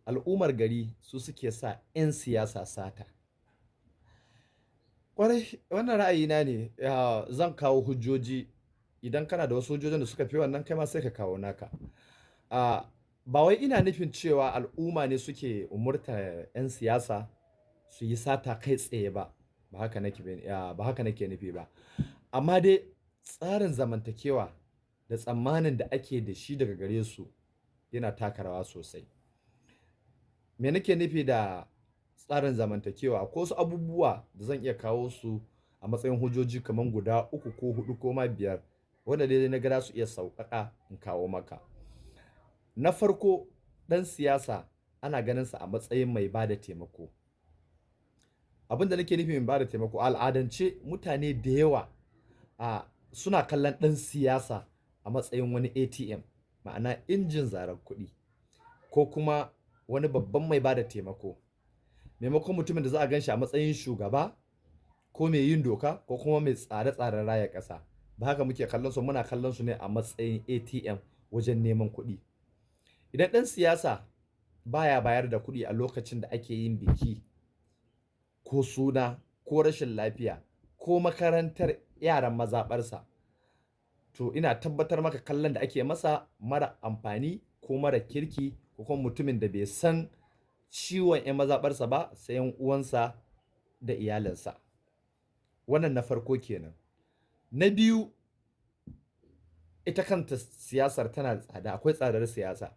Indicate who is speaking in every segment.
Speaker 1: Al'ummar gari su suke sa 'yan siyasa sata. Ƙwarai, wannan ra'ayina ne. Zan kawo hujjoji. Idan kana da wasu hujjojin da suka fi wannan, kai ma sai ka kawo naka. Ba wai ina nufin cewa al'umma ne suke umurtar 'yan siyasa su yi sata kai tsaye ba. Ba haka nake, ba haka nake nufi ba. Amma dai tsarin zamantakewa da tsammanin da ake da shi daga gare su yana taka rawa sosai. Me nake nufi da tsarin zamantakewa? Akwai wasu abubuwa da zan iya kawo su a matsayin hujjoji kamar guda uku ko huɗu ko ma biyar, wanda dai na ga za su iya sauƙaƙa in kawo maka. Na farko, ɗan siyasa ana ganinsa a matsayin mai ba da taimako. Abin da nake nufi mai ba da taimako, a al'adance mutane da yawa suna kallon ɗan siyasa a matsayin wani ATM, ma'ana injin zarar kuɗi, ko kuma wani babban mai ba da taimako. Maimakon mutumin da za a gan shi a matsayin shugaba ko mai yin doka ko kuma mai tsare-tsaren raya ƙasa. Ba haka muke kallon su, muna kallon su ne a matsayin ATM wajen neman kuɗi. Idan ɗan siyasa baya bayar da kuɗi a lokacin da ake yin biki ko suna ko rashin lafiya ko makarantar yaran mazaɓarsa, to ina tabbatar maka kallon da ake masa mara amfani ko mara kirki, ko kuma mutumin da bai san ciwon 'yan mazaɓarsa ba sai 'yan uwansa da iyalinsa. Wannan na farko kenan. Na biyu, ita kanta siyasar tana da tsada, akwai tsadar siyasa.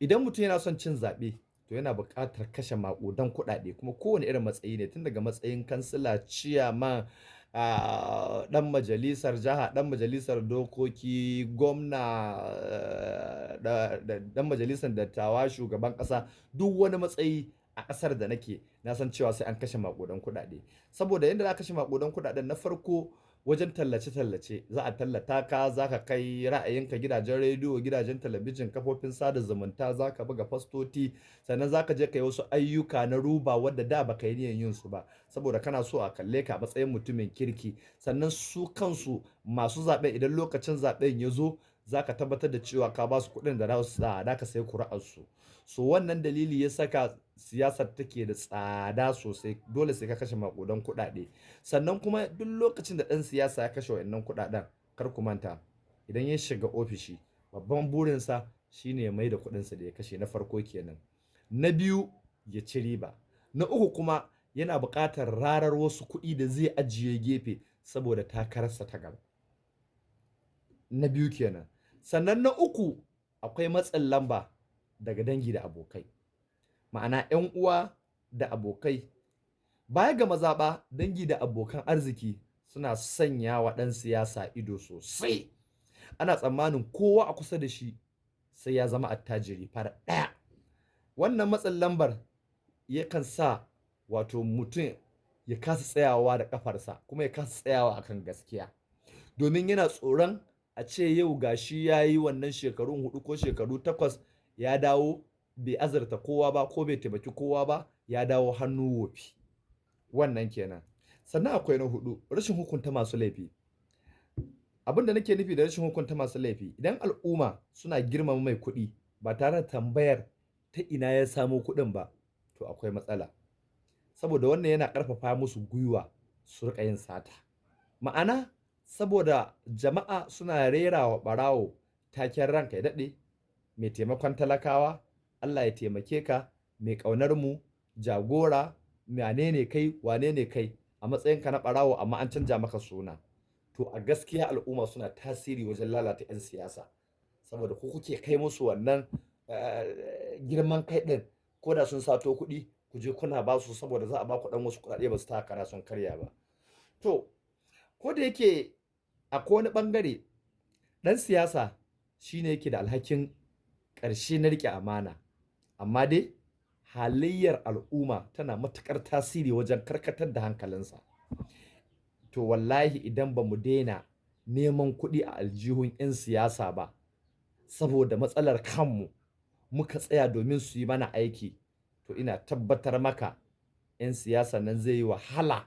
Speaker 1: Idan mutum yana son cin zaɓe, to yana buƙatar kashe maƙudan kuɗaɗe, kuma kowane irin matsayi ne, tun daga matsayin kansila, ciyaman, ɗan majalisar jiha, ɗan majalisar dokoki, gwamna, ɗan majalisar dattawa, shugaban ƙasa, duk wani matsayi a ƙasar da nake, na san cewa sai an kashe maƙudan kuɗaɗe. Saboda yadda za a kashe maƙudan kuɗaɗen, na farko wajen tallace-tallace, za a tallata ka, za ka kai ra'ayinka gidajen rediyo, gidajen talabijin, kafofin sada zumunta, za ka buga fastoti, sannan za ka je ka yi wasu ayyuka na ruba wadda da baka yi niyyar yin su ba, saboda kana so a kalle ka a matsayin mutumin kirki. Sannan su kansu masu zaɓe, idan lokacin zaɓen ya zo, za ka tabbatar da cewa ka ba su kuɗin da za ka sayi kuri'arsu. So wannan dalili ya saka siyasar take da tsada sosai, dole sai ka kashe maƙudan kuɗaɗe. Sannan kuma duk lokacin da ɗan siyasa ya kashe wa'innan kuɗaɗen, kar ku manta, idan ya shiga ofishi, babban burinsa shine ya maida kuɗinsa da ya kashe, na farko kenan. Na biyu, ya ci riba. Na uku kuma, yana buƙatar rarar wasu kuɗi da zai ajiye gefe saboda takararsa ta gaba. Na biyu kenan. Sannan na uku, akwai matsin lamba daga dangi da abokai. Ma'ana 'yan uwa da abokai. Baya ga mazaɓa, dangi da abokan arziki suna sanya wa ɗan siyasa ido sosai. Ana tsammanin kowa a kusa da shi sai ya zama attajiri farat ɗaya. Wannan matsin lambar yakan sa wato mutum ya kasa tsayawa da ƙafarsa, kuma ya kasa tsayawa akan gaskiya. Domin yana tsoron a ce yau gashi ya yi wannan shekarun 4 ko shekaru 8, ya dawo bai azurta kowa ba ko bai taimaki kowa ba, ya dawo hannu wofi. Wannan kenan. Sannan akwai na huɗu, rashin hukunta masu laifi. Abin da nake nufi da rashin hukunta masu laifi, idan al'umma suna girmama mai kuɗi ba tare da tambayar ta ina ya samo kuɗin ba, to akwai matsala. Saboda wannan yana ƙarfafa musu gwiwa su riƙa yin sata. Ma'ana, saboda jama'a suna rera wa ɓarawo taken ranka ya daɗe, mai taimakon talakawa, Allah ya taimake ka, mai ƙaunar mu, jagora, wane ne kai, wane ne kai, a matsayinka na ɓarawo amma an canja maka suna. To a gaskiya al'umma suna tasiri wajen lalata 'yan siyasa. Saboda ku kuke kai musu wannan girman kai ɗin, ko da sun sato kuɗi, ku je kuna ba su saboda za a ba ku ɗan wasu kuɗaɗe ba su taka kara sun karya ba. To, ko da yake akwai wani ɓangare, ɗan siyasa shine yake da alhakin ƙarshe na riƙe amana. Amma dai halayyar al'umma tana matuƙar tasiri wajen karkatar da hankalinsa. To wallahi idan ba mu daina neman kuɗi a aljihun 'yan siyasa ba, saboda matsalar kanmu muka tsaya domin su yi mana aiki, to ina tabbatar maka 'yan siyasa nan zai yi wahala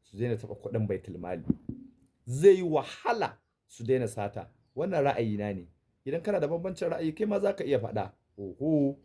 Speaker 1: su daina taɓa kuɗin baitulmali. Zai yi wahala su daina sata. Wannan ra'ayina ne. Idan kana da bambancin ra'ayi, kai ma za ka iya faɗa. Oho.